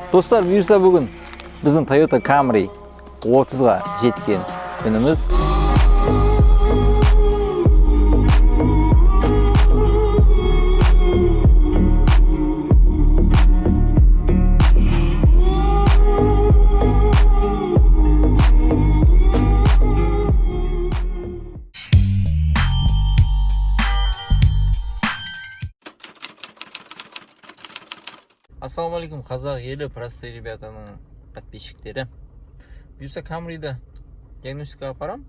Достар, бұйырса, бүгін біздің Toyota Camry 30-ға жеткен күніміз. Ассалаумағалейкум, қазақ елі, простые ребятаның подписчиктері. Бұйырса, Camry'ді диагностикаға апарам.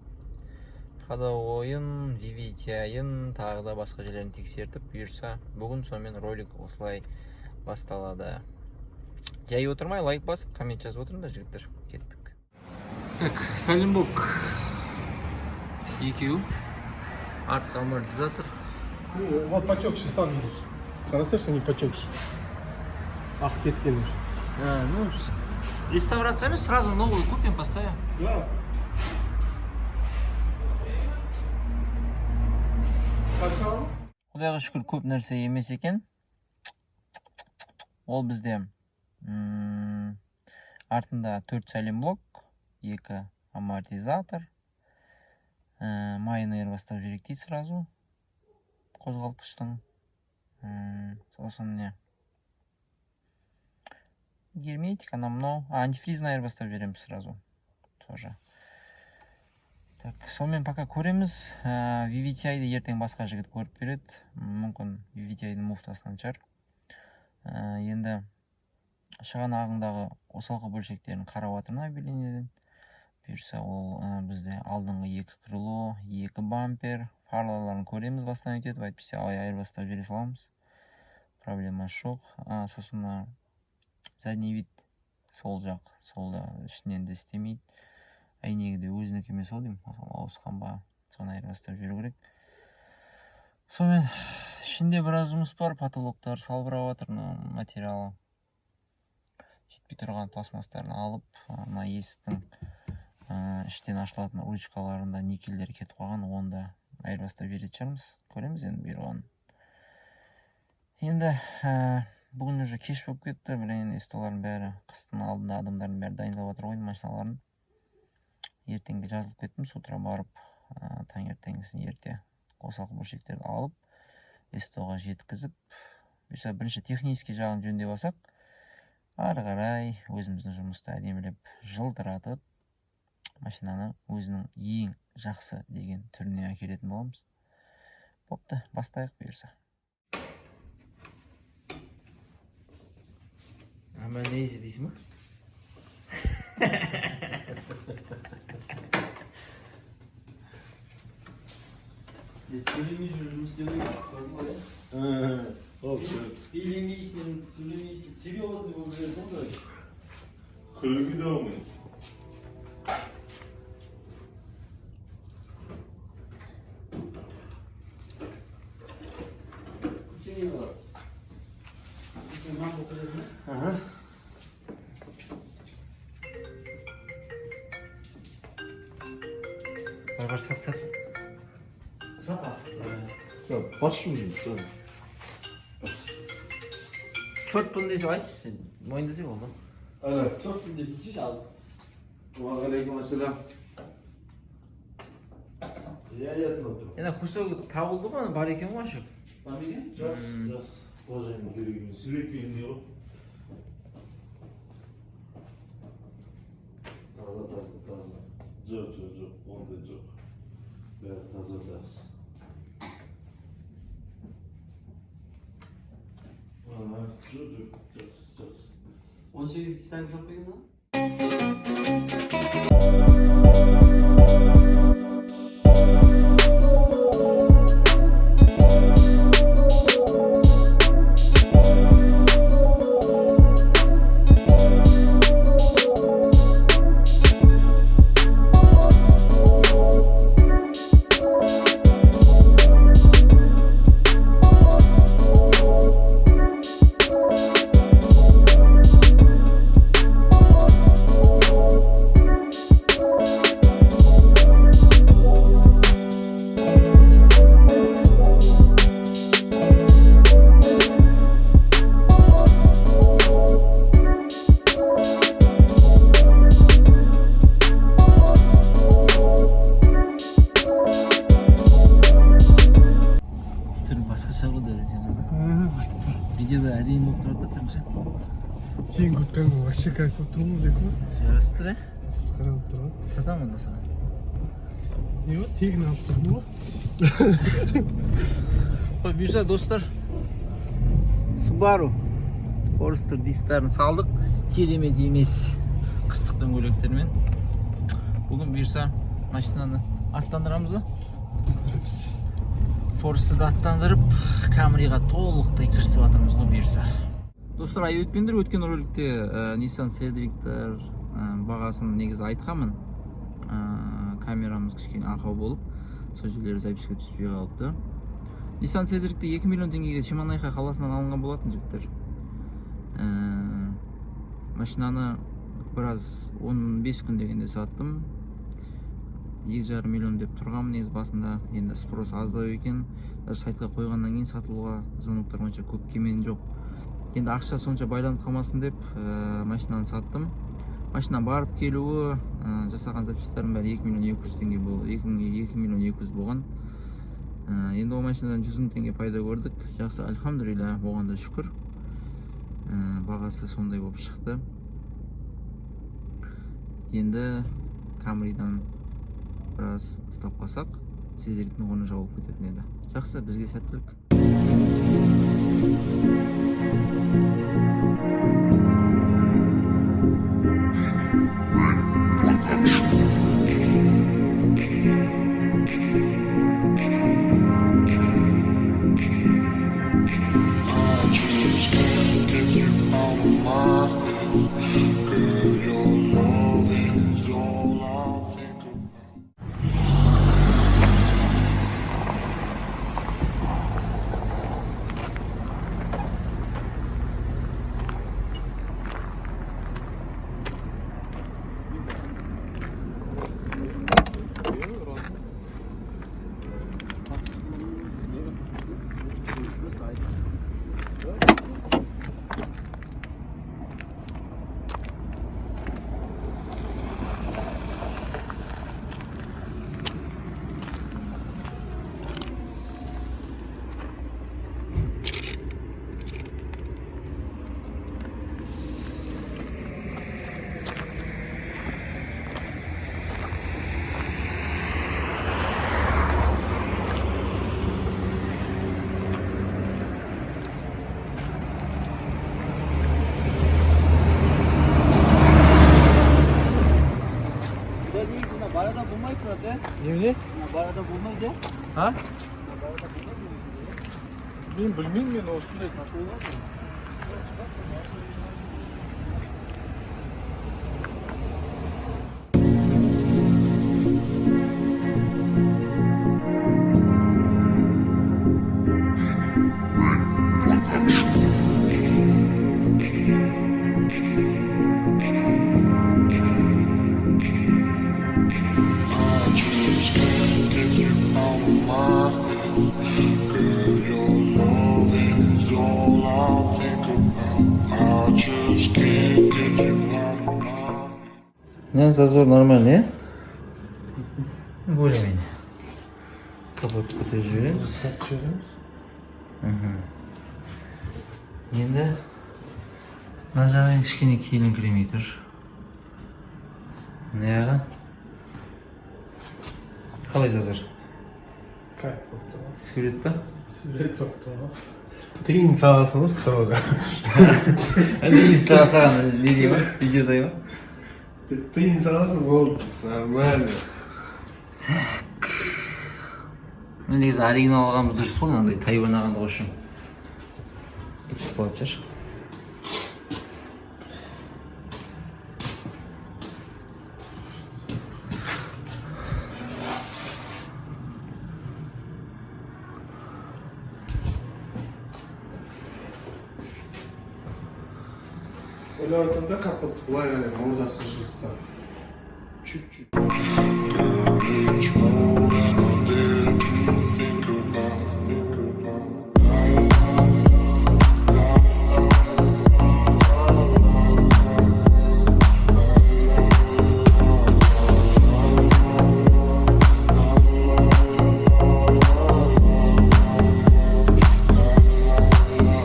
Ходовойын, VVTi-ын, тағы да басқа жерлерін тексертіп, бұйырса, бүгін сонымен ролик осылай басталады. Жай отырмай, лайк басып, коммент жазып отырыңдар, жігіттер. Кеттік. Так, сайлентблок екеу. Артқы амортизатор. Ну, вот потекший сам видишь. Хорошо, что не потекший. Ах, кеткен уже. А, ну, реставрация емес, сразу новую купим, поставим. Да. Қанша? Құдайға шүкір, көп нәрсе емес екен. Ол бізде артында төрт сайлентблок, екі амортизатор, майын айырбастап жіберейік дейді сразу қозғалтқыштың. Сосын не, герметик, анау мынау, антифризін айырбастап жібереміз сразу тоже. Так, сонымен пока көреміз. VVTi-ді ертең басқа жігіт көріп береді. Мүмкін, VVTi-дің муфтасынан шығар. Енді шығанағындағы қосалқы бөлшектерін қарап жатырмын объявлениеден. Бұйырса, ол бізде алдыңғы екі крыло, екі бампер, фараларын көреміз, бастан өтеді, әйтпесе айырбастап жібере саламыз. Проблемасы жоқ. Сосын мына задний вид сол жақ, сол да ішінен де істемейді. Әйнегі де өзінікі емес ау деймін, сол ауысқан ба, соны айырбастап жіберу керек. Сонымен ішінде біраз жұмыс бар, потолоктар салбырап жатыр, мына материалы жетпей тұрған, пластмастарын алып, мына есіктің іштен ашылатын ручкаларында никельдер кетіп қалған, оны да айырбастап жіберетін шығармыз. Көреміз енді бұйырғанын. Енді бүгін уже кеш болып кетті, блин, СТОлардың бәрі қыстың алдында адамдардың бәрі дайындап жатыр ғой машиналарын. Ертеңге жазылып кеттім, с утра барып, таңертеңгісін ерте қосалқы бөлшектерді алып, СТО-ға жеткізіп, бұйырса, бірінші технический жағын жөндеп алсақ, ары қарай өзіміздің жұмысты әдемілеп жылтыратып, машинаны өзінің ең жақсы деген түріне әкелетін боламыз. Бопты, бастайық бұйырса. Аманези дейсің ба? Сөйлемей жүріп жұмыс істеу керек қой, Ол билемейсің, сөйлемейсің, серьезный болып жүресің ғой. Күлуге де болмайды. Сен не бар? Сен маған оқып ба? Ага. Бар, бар, сат, сат. Сат асық. Баршы өзің. Чертпін десе айтшы, сен мойындасаң болды. Ана. Чертпін десейші ал. Уағалейкум ассалам. Иә, иә, тыңдап тұрмын. Енді кусогы табылды ғой, ана бар екен ғой ашық. Бар ма екен? Жақсы, жақсы. Положение керек емес. Сурет келгендей ғой. Таза, таза, таза. Жоқ, жоқ, жоқ, ондай жоқ. Бәрі таза, жақсы. Жоқ, жоқ, жақсы, жақсы. 18 титан жоқ па екен мына? Сен көріп кәдімгі вообще кайф болып тұрмын ғой, білесің ба? Жарасып тұр, иә? Масқара болып тұр ғой. Сатамын онда саған. Не ғой, тегін алып тұрмын ғой. Қой, бұйырса, достар, Subaru Forester дисктарын салдық. Керемет емес қыстық дөңгелектермен. Бүгін бұйырса, машинаны аттандырамыз ба? Көреміз. Фореsterді аттандырып, Камриға толықтай кірісіп жатырмыз ғой бұйырса. Достар, айып өтпеңдер, өткен роликте Nissan Cedric'тер бағасын негізі айтқанмын. Камерамыз кішкене ақау болып, сол жерлері запиське түспей қалыпты. Nissan Cedric'ті 2 миллион теңгеге Шемонаиха қаласынан алынған болатын, жігіттер. Машинаны біраз 15 күн дегенде саттым. 2,5 миллион деп тұрғанмын негізі басында. Енді спрос аздау екен. Даже сайтқа қойғаннан кейін сатылуға звоноктар онша көп келген жоқ. Енді ақша сонша байланып қалмасын деп машинаны саттым. Машина барып келуі, жасаған запчастьтардың бәрі 2 миллион 200 теңге болды. 2 миллион 200 болған. Енді ол машинадан 100 мың теңге пайда көрдік. Жақсы, альхамдулилля, оған да шүкір. Бағасы сондай болып шықты. Енді Камридан біраз ұстап қалсақ, Седриктің орны жабылып кететін еді. Жақсы, бізге сәттілік. I just can't get you out of my head. Girl, your loving is all I think about. Барада болмай тұрады, Немене? Барада болмайды. А? Мен білмеймін, мен осындай сатылған. I just can't get you out of my head. Girl, your loving is all I think about. I just can't get you out of my head. Не, зазор нормальный, иә? Более-менее. Капот көтеріп жібереміз. Сатып жібереміз. Енді мына жағы кішкене келіңкіремей тұр. Мына жағы қалай, зазор? Кайф болып тұр ғой. Сурет па? Сурет болып тұр ғой. Тиын саласың ғой строго. Инстаға саған не дей ма? Видеодай ма? Тиын саласың, болды, нормально. Мен негізі оригинал алғанымыз дұрыс қой, мынандай Тайвань алғанды қойшы. Түсіп қалатын шығар. Ойлап жатырмын да, капот былай қарай мордасы жылжыса. Чуть-чуть. Girl, it's more than I dare to think about. Think about.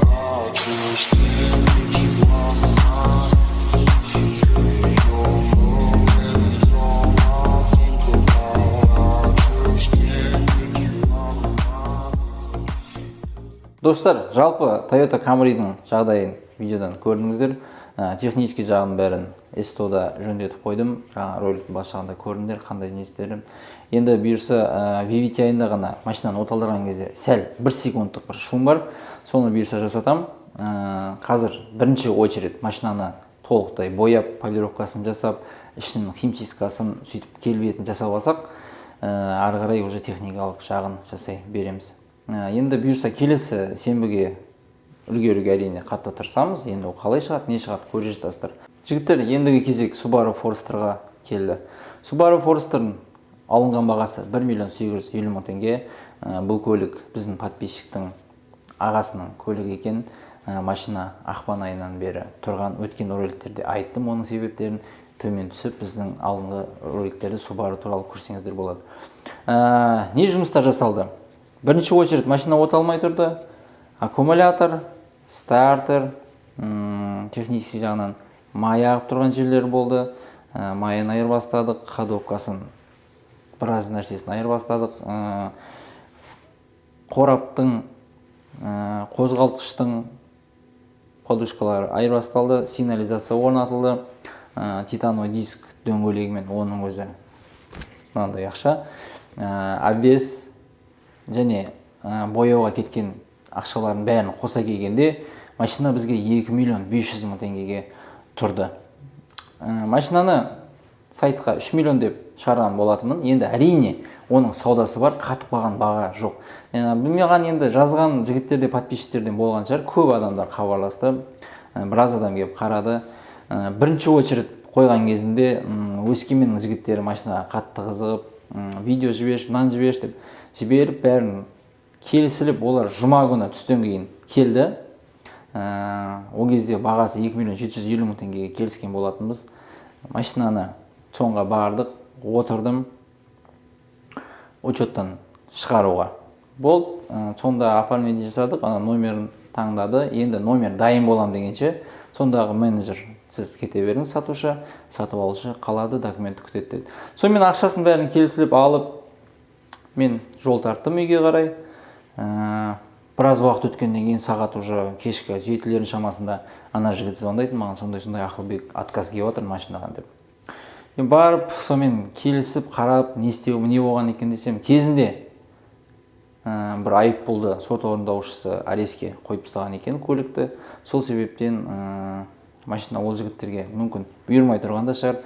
I just can't get you out of my Достар, жалпы Toyota Camry'дің жағдайын видеодан көрдіңіздер. Технический жағын бәрін СТО-да жөндетіп қойдым. Жаңа роликтің бас жағында көрдіңдер қандай не істерім. Енді бұйырса, VVTi-ында ғана машинаны оталдырған кезде сәл бір секундтық бір шум бар. Соны бұйырса жасатам. Қазір бірінші очередь машинаны толықтай бояп, полировкасын жасап, ішінің химчисткасын, сөйтіп келбетін жасап алсақ, ары қарай уже техникалық жағын жасай береміз. Енді бұйырса, келесі сенбіге үлгеруге, әрине, қатты тырысамыз. Енді ол қалай шығады, не шығады, көре жатасыздар. Жігіттер, ендігі кезек Subaru Forester-ға келді. Subaru Forester-дің алынған бағасы 1 миллион 850 мың теңге. Бұл көлік біздің подписчиктің ағасының көлігі екен. Машина ақпан айынан бері тұрған. Өткен роликтерде айттым оның себептерін. Төмен түсіп, біздің алдыңғы роликтерді Subaru туралы көрсеңіздер болады. Не жұмыстар жасалды? Бірінші очередь машина от алмай тұрды. Аккумулятор, стартер, технический жағынан май ағып тұрған жерлер болды. Майын айырбастадық, ходовкасын, біраз нәрсесін айырбастадық. Қораптың, қозғалтқыштың подушкалары айырбасталды, сигнализация орнатылды, титановый диск дөңгелегімен, оның өзі мынандай ақша, обвес және бояуға кеткен ақшалардың бәрін қоса келгенде машина бізге 2 миллион 500 мың теңгеге тұрды. Машинаны сайтқа 3 миллион деп шығарған болатынмын. Енді, әрине, оның саудасы бар, қатып қалған баға жоқ. Маған енді жазған жігіттерде, подписчиктерден болған шығар, көп адамдар хабарласты, біраз адам келіп қарады. Бірінші очередь қойған кезінде Өскеменнің жігіттері машинаға қатты қызығып, видео жіберші, мынаны жіберші деп жіберіп, бәрін келісіліп, олар жұма күні түстен кейін келді. Ол кезде бағасы 2 миллион 750 мың теңгеге келіскен болатынбыз. Машинаны ЦОНға бардық, отырдым учеттан шығаруға болды. ЦОНда оформление жасадық, ана номерін таңдады. Енді номер дайын болам дегенше, сондағы менеджер: «Сіз кете беріңіз, сатушы, сатып алушы қалады, документті күтеді», — деді. Сонымен ақшасын бәрін келісіліп алып, мен жол тарттым үйге қарай. Біраз уақыт өткеннен кейін, сағат уже кешкі 7-лердің шамасында, ана жігіт звондайды маған: «Сондай сондай, Ақылбек, отказ келіп жатыр машинаға», — деп. Мен барып, сонымен келісіп, қарап, не істеу, не болған екен десем, кезінде бір айыппұлды сот орындаушысы арестке қойып тастаған екен көлікті. Сол себептен машина ол жігіттерге мүмкін бұйырмай тұрған да шығар.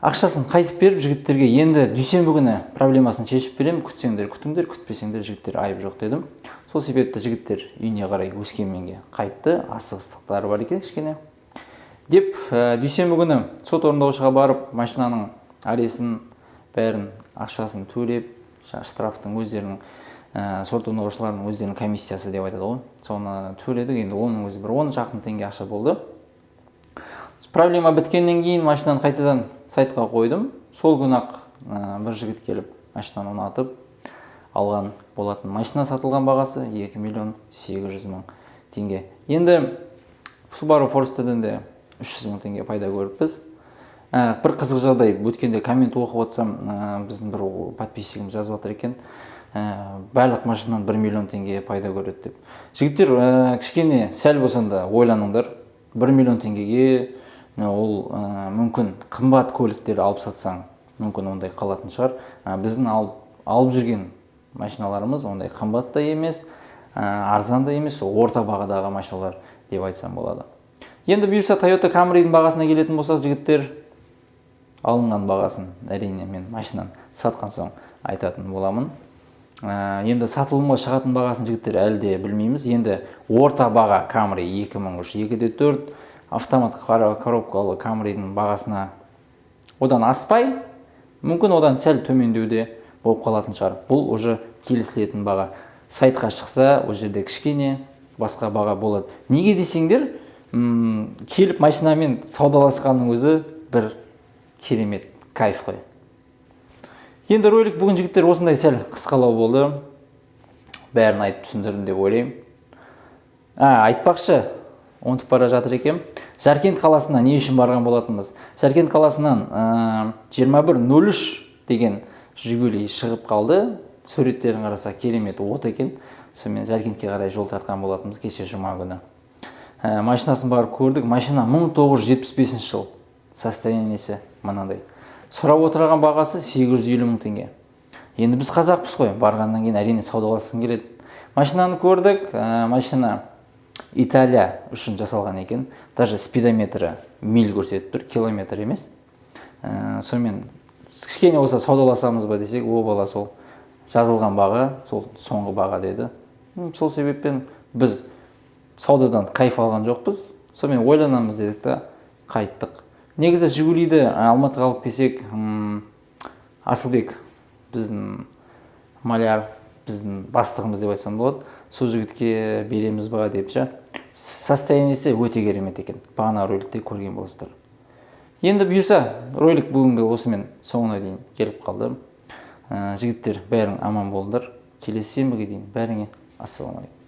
Ақшасын қайтып беріп жігіттерге, енді дүйсенбі күні проблемасын шешіп беремін, күтсеңдер күтіңдер, күтпесеңдер, жігіттер, айып жоқ дедім. Сол себепті жігіттер үйіне қарай, Өскеменге қайтты, асығыстықтары бар екен кішкене деп. Дүйсенбі күні сот орындаушыға барып, машинаның аресін, бәрін, ақшасын төлеп, жаңағы штрафтың өздерінің, сот орындаушылардың өздерінің комиссиясы деп айтады ғой, соны төледік. Енді оның өзі бір 10 шақты теңге ақша болды. Проблема біткеннен кейін машинаны қайтадан сайтқа қойдым. Сол күні ақ бір жігіт келіп, машинаны ұнатып алған болатын. Машина сатылған бағасы 2 миллион 800 мың теңге. Енді Subaru Forester-ден де 300 мың теңге пайда көріппіз. Бір қызық жағдай, өткенде коммент оқып отырсам, біздің бір подписчигіміз жазып жатыр екен, барлық машинадан 1 миллион теңге пайда көреді деп. Жігіттер, кішкене сәл болса да ойланыңдар. 1 миллион теңгеге ол мүмкін қымбат көліктерді алып сатсаң, мүмкін ондай қалатын шығар. Біздің алып жүрген машиналарымыз ондай қымбат та емес, арзан да емес, сол орта бағадағы машиналар деп айтсам болады. Енді бұйырса, Toyota Camry'дің бағасына келетін болсақ, жігіттер, алынған бағасын, әрине, мен машинаны сатқан соң айтатын боламын. Енді сатылымға шығатын бағасын, жігіттер, әлі де білмейміз. Енді орта баға Camry 2003, 2,4 автомат коробкалы Camry'дің бағасына одан аспай, мүмкін одан сәл төмендеу де болып қалатын шығар. Бұл уже келісілетін баға. Сайтқа шықса, ол жерде кішкене басқа баға болады. Неге десеңдер, келіп машинамен саудаласқанның өзі бір керемет кайф қой. Енді ролик бүгін, жігіттер, осындай сәл қысқалау болды. Бәрін айтып түсіндірдім деп ойлаймын. Айтпақшы, ұмытып бара жатыр екенмін, Жаркент қаласына не үшін барған болатынбыз? Жаркент қаласынан 21.03 деген Жигули шығып қалды. Суреттерін қараса, керемет от екен. Сонымен Жаркентке қарай жол тартқан болатынбыз кеше, жұма күні. Машинасын барып көрдік. Машина 1975 жыл, состояниесі мынандай. Сұрап отырған бағасы 850 мың теңге. Енді біз қазақпыз ғой, барғаннан кейін, әрине, саудаласқың келеді. Машинаны көрдік. Машина Италия үшін жасалған екен, даже спидометрі миль көрсетіп тұр, километр емес. Сонымен кішкене болса саудаласамыз ба десек, о бала, сол жазылған баға сол соңғы баға деді. Сол себеппен біз саудадан кайф алған жоқпыз. Сонымен ойланамыз дедік та, қайттық. Негізі Жигулиді Алматыға алып келсек, Асылбек, біздің маляр, біздің бастығымыз деп айтсам болады, сол жігітке береміз ба деп ше. Состояниесі өте керемет екен, бағана роликте көрген боласыздар. Енді бұйырса, ролик бүгінгі осымен соңына дейін келіп қалды. Жігіттер, бәрің аман болыңдар. Келесі сенбіге дейін бәріңе ассалаумағалейкум.